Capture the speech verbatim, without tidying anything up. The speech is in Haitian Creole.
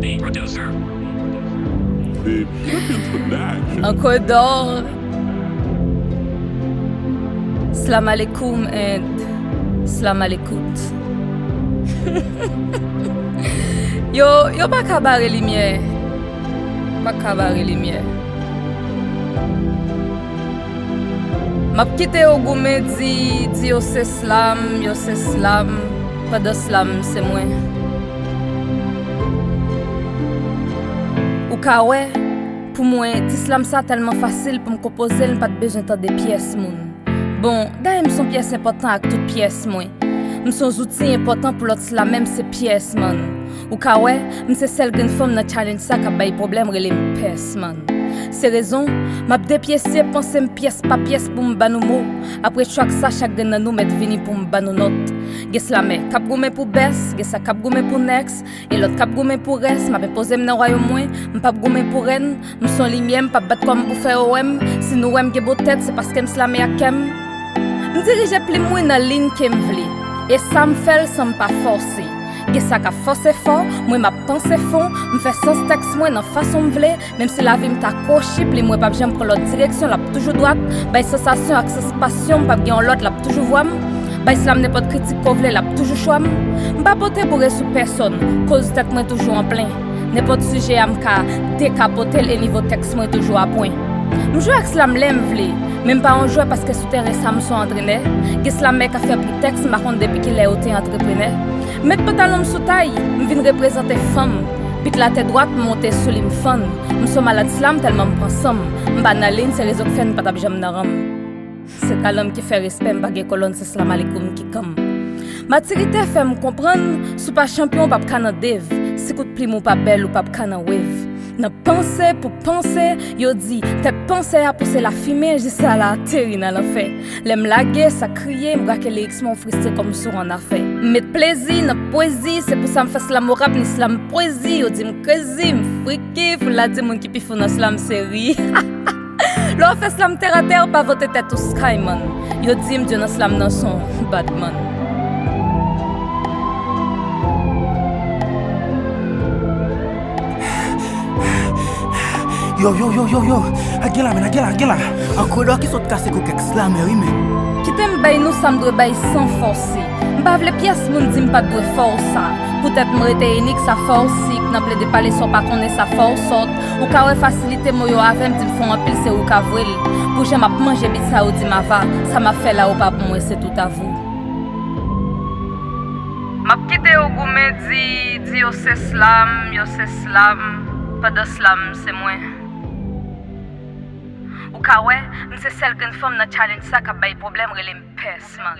Beat producer. Beat production. Uncle Dor. Slam alaikum and slam alekout. Yo, yo pa ka bare limyè. Pa ka bare limyè. M ap kite yo goumen, di, di yo se slam, yo se slam, pandan slam se mwen. Ou ka wè, pou mwen, ti slam sa tèlman fasil pou m konpoze l, m pa t bezwen tande pyès moun. Bon, dayè m se yon pyès enpòtan ak tout pyès mwen. M se yon zouti enpòtan pou lòt slamè, m se pyès, man. Ou ka wè, m se sèl grenn fanm nan challenge sa k ap bay pwoblèm, rele m pès, man. Se rezon, m ap depyese panse m pyès pa pyès pou m ba nou mo. Apre chak sa, chak grenn nan nou mèt vini pou m ba nou nòt. Gen slamè k ap goumen pou best, gen sa k ap goumen pou next, gen lòt k ap goumen pou rest. M ap enpoze m nan wayòm mwen, m p ap goumen pou rèn. M se yon limyè, m p ap bat kò m pou fè yo wè m. Si nou wè m gen bon tèt, se paske m slamè ak kè m. M dirije plim mwen nan liy ke m vle. E sa m fè l san m pa fòse. Gen sa k ap fòse fò, mwen m ap panse fon, m fè sans tèks mwen nan fason m vle, menm si lavi m ta kwochi, plim mwen p ap janm pran lòt direksyon, l ap toujou dwat, bay sansasyon ak sans pasyon, m p ap gen yon lòt, l ap toujou vwa m, bay slam nenpòt kritik ke w vle, l ap toujou chwa m. M pa pote boure sou pèsòn, koz tèt mwen toujou an plen. Nenpòt sijè a m ka dekapote l e nivo tèks mwen toujou a pwen. M jwe ak slam lè m vle, men m pa yon jwè paske sou teren sa m se yon antrenè. Gen slamè k ap fè pri tèks, m pa konn depi kilè yo te antreprenè. M met pantalon m sou tay, m vin reprezante fanm. Bit la te dwat, m monte sou li, m fann. M se yon malad slam tèlman m pran san m. M pa nan liy, se rezo k fè n pa t ap janm nan ranm. Se talan m ki fè respè m pa gen kolòn, se slam alikoum ki kanm. Matirite fè m konprann, si w pa chanpyon, w p ap ka nan dev. Si kout plim ou pa bèl, ou p ap ka nan wave. Nan panse pou panse, yo di, tèt panse a pouse lafimen, jis sa la ateri nan lanfè. Lè m lage, sa kriye, m brake liriks mwen, fristre kòm sou annafè. M met plezi nan pwezi, se pou sa m fè slam rap, ni slam pwezi, yo di m krezi, m friki, foul la di moun ki pi fou nan slam se ri. Lè w fè slam tèratè, pa vote tèt ou sky, man. Yo di m dye nan slam nan se yon bad man. Yo, yo, yo, yo, yo. A gen la, men, a gen la, a gen la. Uncle Dor ki sot kase kou kèk slamè, wi, men. Kite m bay nou sa m dwe bay san fòse. M pa vle pyès moun di m pa t dwe fè w sa. Poutèt m rete inik, sa fè w sik. Nan plede pale san w pa konnen, sa fè w sòt. Ou ka wè fasilite mo yo avè m, di m fè w anpil, se ou ka vwe l. Pou jan m ap manje bit sa yo di m ava, sa m ap fè la yo pa pou mwen, se tout a vou. M ap kite yo goumen, di, di yo se slam, yo se slam, pandan slam se mwen. Ou ka wè, m se sèl grenn fanm nan challenge sa k ap bay pwoblèm, rele m pès, man.